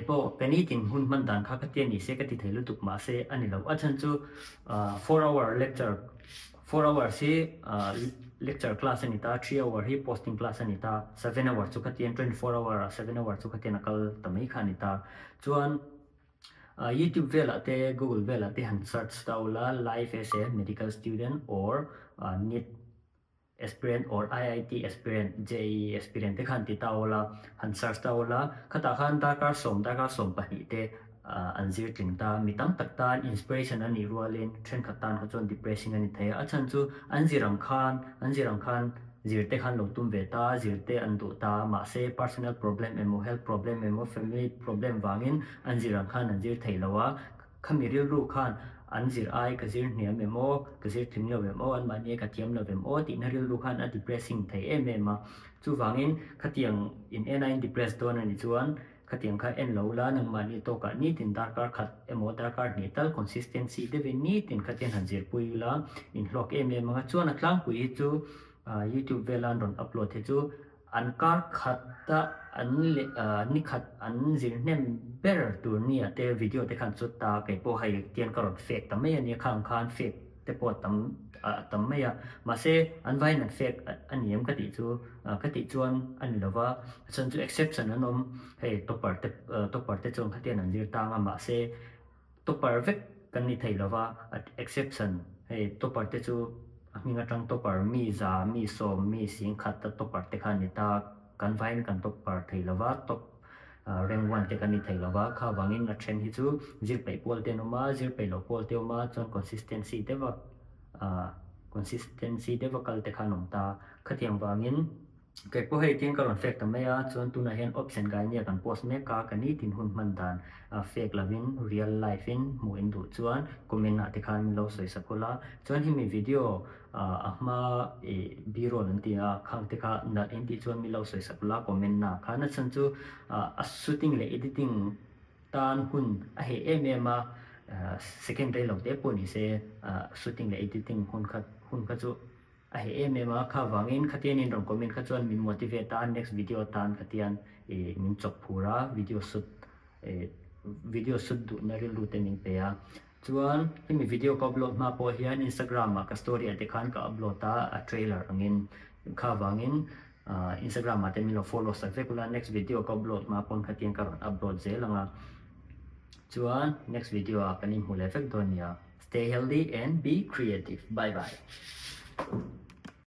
Keipawh ka nitin hun hman dan kha ka tia ni se ka ti thei lutuk mahse a ni lo. A chhan chu 4 hour lecture, 4 hours hi lecture class a ni ta, 3 hour hi posting class a ni ta, 7 hour chu khatian 24 hour ah 7 hour chu khatian a kal ta mai kha a ni ta. Chuan YouTube velah te Google velah te han search ta ula life as a medical student or NEET aspirant or IIT aspirant, JEE aspirant te khan ti ta ula, han search ta ula, khatah khan darkar sawm, darkar 12 te an zir tling ta. Mi tam tak tan inspiration a nih rualin thenkhat tan kha chuan depressing a ni thei a. A chhan chu an zir ang khan, an zir ang khan zir te khan lo tum ve ta, zir te an duh ta, mahse personal problem emaw, health problem emaw, family problem vangin an zir ang khan an zir thei lo a. Khami rilru khan an zir ai ka zir hniam em aw, ka zir tling lo em aw, anmahni ka thiam lo em aw tihna rilru khan a depressing thei em em a. Chuvangin khatiang in en a in depress dawn a nih chuan khatiang kha en lo la, nangmahni tawkah nitin darkar khat emaw darkar hnih tal consistency deuhin nitin khatiang han zirpui ula in hlawk em em ang a. Chuan a tlangpui hi chu YouTube vela an rawn upload hi chu an kar khata an leh ni khat an zir hnem ber tur nia te video te khan chu ta kei pawh hei tian ka rawn fake ta mai a nia khang khan fake te pawh a tam a tam mai a mahse an vaiin an fake a ni em ka tih chu ka tih chuan a ni lova a chhan chu exception an awm hei topper te topper te chuan khatian an zir tang a mahse Topper vek kan ni thei lova, exception, hei topper te chu a hming atang topper mi za, mi sawm, mi sing khat ta topper te kha a ni ta, kan vaiin kan topper thei lova, top rank one te kan ni thei lova, kha vangin a then hi chu zir peih pawl te an awm a, zir peih loh pawl te awm a, chuan consistency deuha consistency deuha kal te kha an awm ta, khatiang vangin. Kei pawh hei tiang ka rawn fek ta mai a, chuan tunah hian option gai nia kan post mek a, ka nitin hun hman dan fek lovin real life in hmuh in duh chuan comment ah te khan min lo sawi sak ula, chuan hemi video a hma ih b-roll an ti a, khang te kha nalh in tih chuan min lo sawi sak ula comment ah khan a chhan chu a shooting leh editing tan hun a heh em em a, second rei lo te pawh ni se shooting leh editing hun kha hun kha chu. A heh em em a, kha vangin khatian in rawn comment kha chuan min motivate a, next video atan khatian ih min chawp phur a, video shoot ih video shoot duhna rilru te min pe a. Chuan hemi video ka upload hma pawh hian Instagram ah ka story ah te khan ka upload a, a trailer angin kha vangin ah Instagram ah te min lo follow sak vek ula, next video ka upload hma pawn khatian ka rawn upload zel ang a. Chuan next video ah kan inhmu leh vek dawn nia. Stay healthy and be creative. Bye bye.